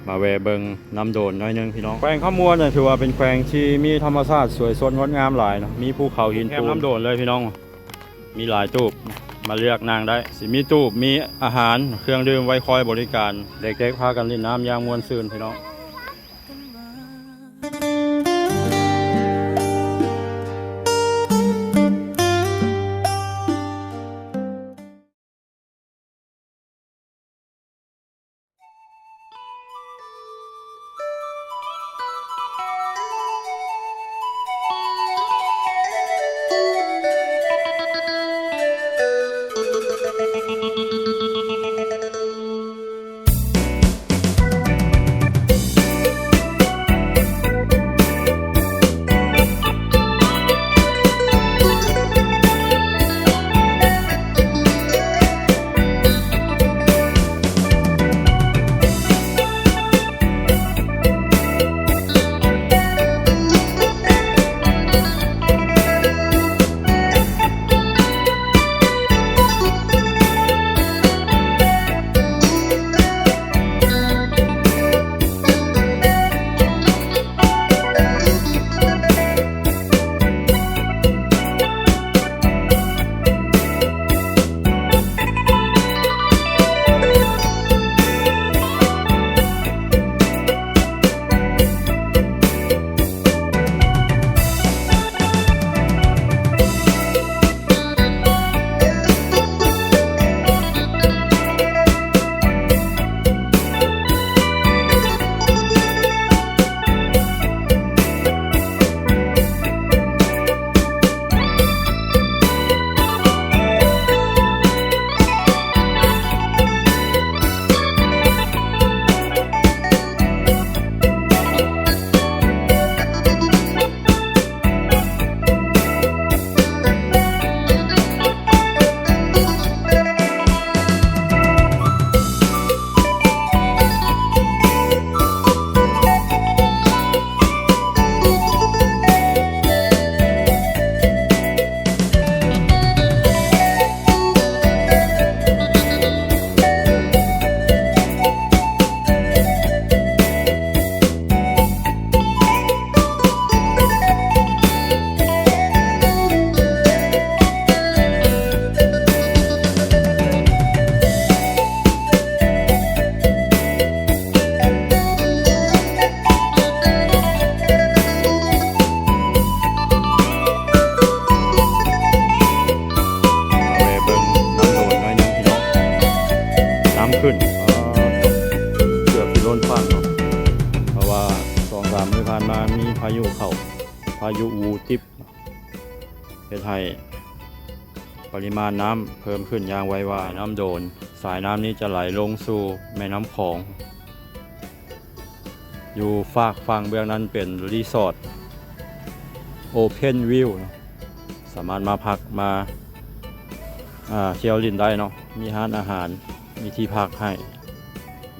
ມາແວ່ເບິ່ງນ້ຳໂດນໜ້ອຍໜຶ່ງພີ່ນ້ອງ. ແຂວງຄຳມ່ວນນີ້ຖືວ່າເປັນແຂວງທີ່ມີທຳມະຊາດສວຍສົດງົດງາມຫຼາຍເນາະ, ມີພູເຂົາຫີນປູນ ແຄມນ້ຳໂດນເລີຍພີ່ນ້ອງ. ມີຫຼາຍຕູບ ມາເລືອກນັ່ງໄດ້ ຊິມີຕູບ ມີອາຫານ ເຄື່ອງດື່ມໄວ້ຄອຍບໍລິການ. ເດັກໆ ພາກັນຫຼິ້ນນ້ຳຢ່າງມ່ວນຊື່ນພີ່ນ້ອງ. ມາແວ່ເບິ່ງນ້ຳໂດນໜ້ອຍໜຶ່ງພີ່ນ້ອງ. ນ້ຳຂຶ້ນ ເກືອບຊິລົ້ນຝັ່ງເນາະ ເພາະວ່າສອງສາມມື້ຜ່ານມາມີພາຍຸເຂົ້າ ພາຍຸວູຕິບ ເຮັດໃຫ້ປະລິມານນ້ຳເພີ່ມຂຶ້ນຢ່າງໄວວາ. ນ້ຳໂດນ ສາຍນ້ຳນີ້ຈະໄຫຼລົງສູ່ແມ່ນ້ຳຂອງ. ຢູ່ຟາກຝັ່ງເບື້ອງນັ້ນເປັນຣີສອດ Open View ເນາະ, ສາມາດມາພັກ ມາ ອ່າ ທ່ຽວຫຼິ້ນໄດ້ເນາະ, ມີຮ້ານອາຫານ ມີທີ່ພັກໃຫ້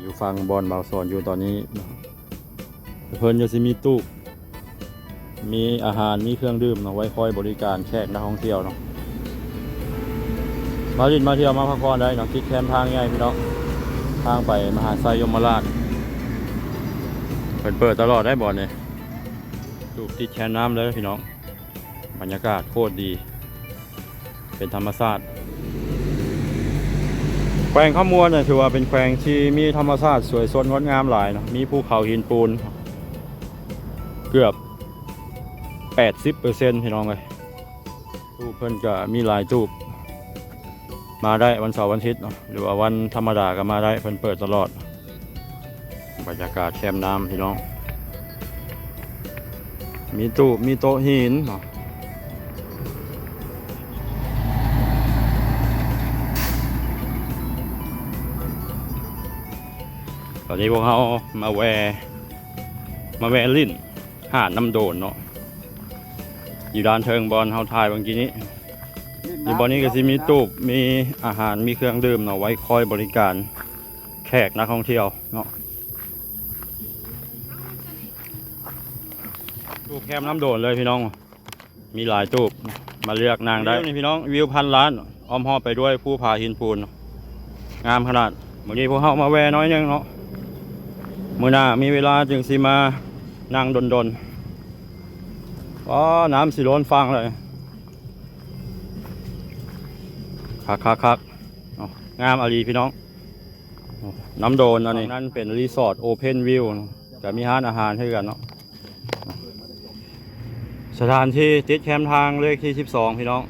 ຢູ່ຝັ່ງບ່ອນບ່າວສອນຢູ່ຕອນນີ້ເນາະ. ເພິ່ນກໍຊິມີຕູ້ບ ມີອາຫານ ມີເຄື່ອງດື່ມເນາະ ໄວ້ຄອຍບໍລິການແຂກນັກທ່ອງທ່ຽວເນາະ. ມາຫຼິ້ນມາທ່ຽວມາພັກຜ່ອນໄດ້ເນາະ, ຕິດແຄມທາງໃຫຍ່ພີ່ນ້ອງ, ທາງໄປມະຫາໄຊຍົມມະລາດ. ເພິ່ນເປີດຕະຫຼອດໄດ໋ບ່ອນນີ້, ຕູບຕິດແຄມນ້ຳເລີຍພີ່ນ້ອງ. ບັນຍາກາດໂຄດດີ ເປັນທຳມະຊາດ. ແຂວງຄຳມ່ວນນີ້ຖືວ່າເປັນແຂວງທີ່ມີທຳມະຊາດສວຍສົດງົດງາມຫຼາຍເນາະ, ມີພູເຂົາຫີນປູນເກືອບແປດສິບເປີເຊັນ ພີ່ນ້ອງເອີຍ. ຕູບເພິ່ນກະມີຫຼາຍຕູບ ມາໄດ້ວັນເສົາວັນອາທິດເນາະ ຫຼືວ່າວັນທຳມະດາກໍມາໄດ້, ເພິ່ນເປີດຕະຫຼອດ. ບັນຍາກາດແຄມນ້ຳພີ່ນ້ອງ, ມີຕູບ ມີໂຕະຫີນເນາະ. ຕອນນີ້ພວກເຮົາມາແວ່ ມາແວ່ຫຼິ້ນຫາດນ້ຳໂດນເນາະ, ຢູ່ດ້ານເທິງບ່ອນເຮົາຖ່າຍເມື່ອກີ້ນີ້. ຢູ່ບ່ອນນີ້ກໍຊິມີຕູບ ມີອາຫານ ມີເຄື່ອງດື່ມເນາະ ໄວ້ຄອຍບໍລິການແຂກນັກທ່ອງທ່ຽວເນາະ. ຕູບແຄມນ້ຳໂດນເລີຍພີ່ນ້ອງ, ມີຫຼາຍຕູບ ມາເລືອກນັ່ງໄດ້. ວິວນີ້ພີ່ນ້ອງ ວິວພັນລ້ານ ອ້ອມຮອບໄປດ້ວຍພູຜາຫີນປູນ ງາມຂະໜາດ. ມື້ນີ້ພວກເຮົາມາແວ່ໜ້ອຍໜຶ່ງເນາະ, ມື້ໜ້າມີເວລາຈຶ່ງຊິມານັ່ງດົນໆ. ວ້າ ນ້ຳຊິລົ້ນຝັ່ງເລີຍ. ຄັກໆໆ ເນາະ ງາມອີ່ຫຼີພີ່ນ້ອງ. ນ້ຳໂດນອັນນີ້ ນັ້ນເປັນຣີສອດ Open View ເນາະ ກະມີຮ້ານອາຫານຄືກັນເນາະ. ສະຖານທີ່ຕິດແຄມທາງເລກທີສິບສອງ ພີ່ນ້ອງ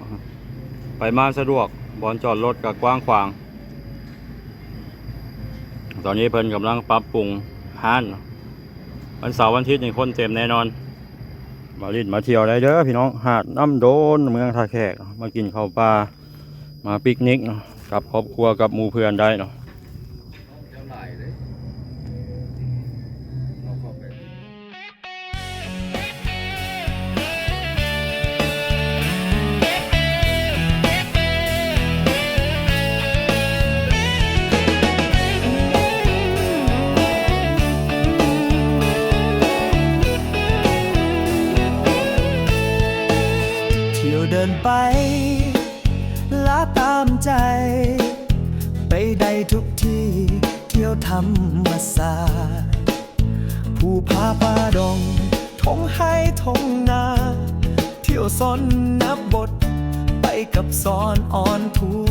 ໄປມາສະດວກ ບ່ອນຈອດລົດກະກວ້າງຂວາງ. ຕອນນີ້ເພິ່ນກຳລັງປັບປຸງຮ້ານ ວັນເສົາວັນທິດນີ້ຄົນເຕັມແນ່ນອນ. ມາຫຼິ້ນມາທ່ຽວໄດ້ເດີພີ່ນ້ອງ ຫາດນ້ຳໂດນ ເມືອງທ່າແຂກ ມາກິນເຂົ້າປ່າ ມາປິກນິກເນາະ ກັບຄອບຄົວກັບໝູ່ເພື່ອນໄດ້ເນາະ. ທ່ຽວເດີນໄປ ລາຕາມໃຈ ໄປໄດ້ທຸກທີ່ ທ່ຽວທຳມະຊາດ ພູຜາປ່າດົງ ທົ່ງໄຮ່ທົ່ງນາ ທ່ຽວຊົນນະບົດ ໄປກັບສອນອອນທົວ.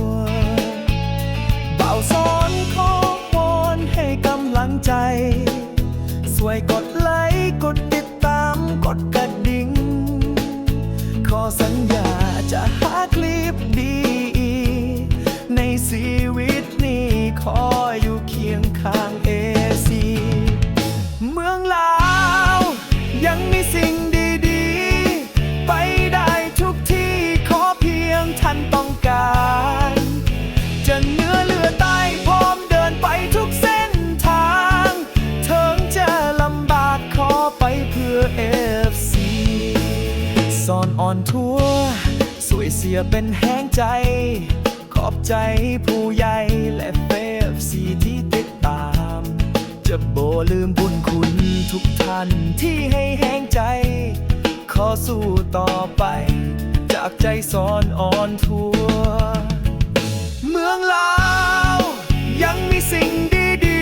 ບ່າວສອນຂໍວອນໃຫ້ກຳລັງໃຈ ຊ່ວຍກົດໄລ ກົດຕິດ ຕາມກົດກະດິ່ງ ຂໍສັນຍາຈະຫາຄລິບດີໆ ໃນຊີວິດນີ້ ຂໍຢູ່ຄຽງຂ້າງເອຊີ. ເມືອງລາວຍັງມີສິ່ງດີໆ ໄປໄດ້ທຸກທີ່ ຂໍພຽງທ່ານຕ້ອງການ ຈະເໜືອເຫຼືອໃຕ້ ພ້ອມເດີນໄປທຸກເສັ້ນທາງ ເຖິງຈະລຳບາກຂໍໄປເພື່ອເອັຟຊີ. ສອນອອນທົວ ຊ່ວຍເຊຍເປັນແຮງໃຈ ຂອບໃຈຜູ້ໃຫຍ່ ແລະ ເອັຟຊີ ທີ່ຕິດຕາມ ຈະບໍ່ລືມບຸນຄຸນທຸກທ່ານທີ່ໃຫ້ແຮງໃຈ ຂໍສູ້ຕໍ່ໄປ ຈາກໃຈສອນອອນທົວ. ເມືອງລາວຍັງມີສິ່ງດີ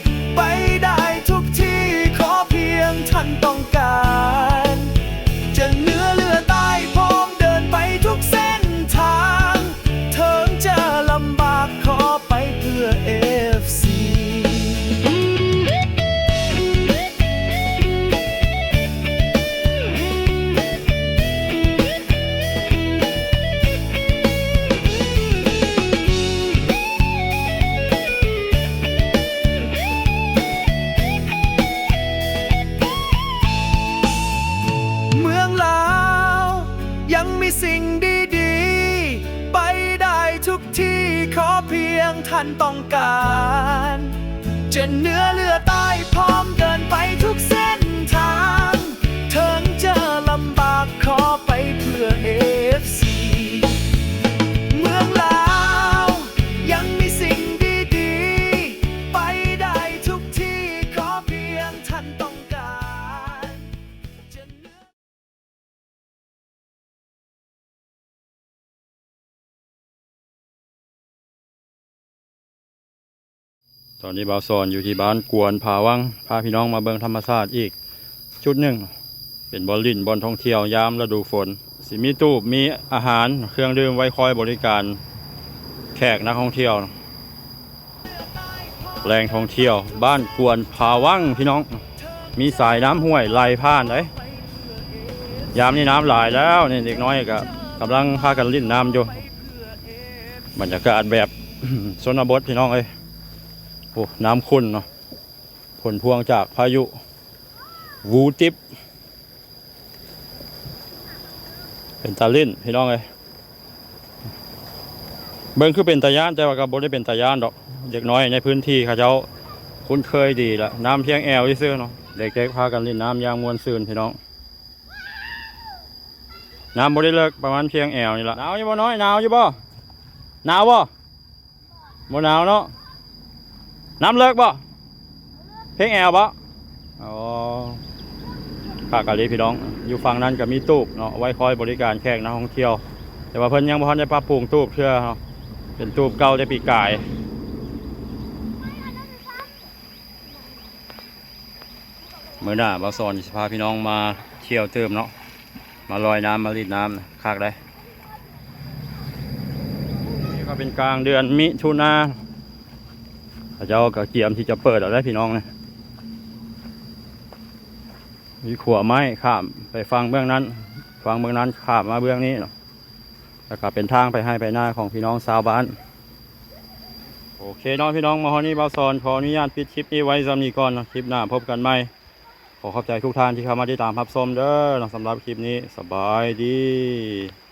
ໆ ໄປໄດ້ທຸກທີ່ ຂໍພຽງທ່ານຕ້ອງການ ຈະເໜືອເຫຼືອໃຕ້ ພ້ອມເດີນໄປທຸກເສັ້ນທາງ ເຖິງຈະລຳບາກ ຂໍໄປເພື່ອເອັຟຊີ. ເມືອງລາວຍັງມີສິ່ງດີໆ ໄປໄດ້ທຸກ ທີ່ຂໍພຽງທ່ານຕ້ອງການ ຈະເໜືອເຫຼືອໃຕ້ ພ້ອມເດີນໄປທຸກເສັ້ນທາງ ເຖິງຈະລຳບາກ ຂໍໄປເພື່ອເອັຟຊີ. ເມືອງລາວຍັງມີສິ່ງດີໆ ໄປໄດ້ທຸກທີ່ ຂໍພຽງທ່ານຕ້ອງການ. ຕອນນີ້ບ່າວສອນຢູ່ທີ່ບ້ານກວນຜາວັງ ພາພີ່ນ້ອງມາເບິ່ງທຳມະຊາດອີກຈຸດໜຶ່ງ ເປັນບ່ອນຫຼິ້ນ ບ່ອນທ່ອງທ່ຽວຍາມລະດູຝົນ ຊິມີຕູບ ມີອາຫານ ເຄື່ອງດື່ມໄວ້ຄອຍບໍລິການແຂກນັກທ່ອງທ່ຽວ. ແຫຼ່ງທ່ອງທ່ຽວບ້ານກວນຜາວັງ ພີ່ນ້ອງ ມີສາຍນ້ຳຫ້ວຍໄຫຼຜ່ານເດ້. ຍາມນີ້ນ້ຳຫຼາຍແລ້ວ ນີ້ເດັກນ້ອຍກະກຳລັງພາກັນຫຼິ້ນນ້ຳຢູ່. ບັນຍາກາດແບບຊົນນະບົດ ພີ່ນ້ອງເອີຍ. ໂອ້ ນ້ຳຂຸ່ນເນາະ ຜົນພວງຈາກພາຍຸ ວູຕິບ ເປັນຕາຫຼິ້ນພີ່ນ້ອງເອີຍ. ເບິ່ງຄືເປັນຕາຢ້ານ ແຕ່ວ່າກໍບໍ່ໄດ້ເປັນຕາຢ້ານດອກ. ເດັກນ້ອຍໃນພື້ນທີ່ເຂົາເຈົ້າຄຸ້ນເຄີຍດີລະ. ນ້ຳພຽງແອວຊື່ໆເນາະ. ເດັກໆພາກັນຫຼິ້ນນ້ຳຢ່າງມ່ວນຊື່ນພີ່ນ້ອງ. ນ້ຳບໍ່ໄດ້ເລິກ ປະມານພຽງແອວນີ້ລະ. ໜາວຢູ່ບໍ່ນ້ອຍ? ໜາວຢູ່ບໍ່? ໜາວບໍ່? ບໍ່ໜາວເນາະ. ນ້ຳເລິກບໍ່? ພຽງແອວບໍ່? ອໍ ຄັກອີ່ຫຼີພີ່ນ້ອງ. ຢູ່ຝັ່ງນັ້ນກໍມີຕູບເນາະ ໄວ້ຄອຍບໍລິການແຂກນັກທ່ອງທ່ຽວ, ແຕ່ວ່າເພິ່ນຍັງບໍ່ທັນໄດ້ປັບປຸງຕູບເທື່ອເນາະ, ເປັນຕູບເກົ່າແຕ່ປີກາຍ. ມື້ໜ້າບ່າວສອນຊິພາພີ່ນ້ອງມາທ່ຽວຕື່ມເນາະ ມາລອຍນ້ຳ ມາຫຼິ້ນນ້ຳ ຄັກເດ້. ນີ້ກໍເປັນກາງເດືອນມິຖຸນາ ເຂົາເຈົ້າກໍກຽມທີ່ຈະເປີດແລ້ວເດ້ພີ່ນ້ອງ. ນີ້ ມີຂົວໄມ້ຂ້າມໄປຝັ່ງເບື້ອງນັ້ນ ຝັ່ງເບື້ອງນັ້ນຂ້າມມາເບື້ອງນີ້ເນາະ ແລ້ວກໍເປັນທາງໄປໄຮ່ໄປນາຂອງພີ່ນ້ອງຊາວບ້ານ. ໂອເຄເນາະພີ່ນ້ອງ ມາຮອດນີ້ບ່າວສອນຂໍອະນຸຍາດປິດຄລິບນີ້ໄວ້ສ່ຳນີ້ກ່ອນເນາະ ຄລິບໜ້າພົບກັນໃໝ່. ຂໍຂອບໃຈທຸກທ່ານທີ່ເຂົ້າມາຕິດຕາມຮັບຊົມເດີເນາະ ສຳລັບຄລິບນີ້ ສະບາຍດີ.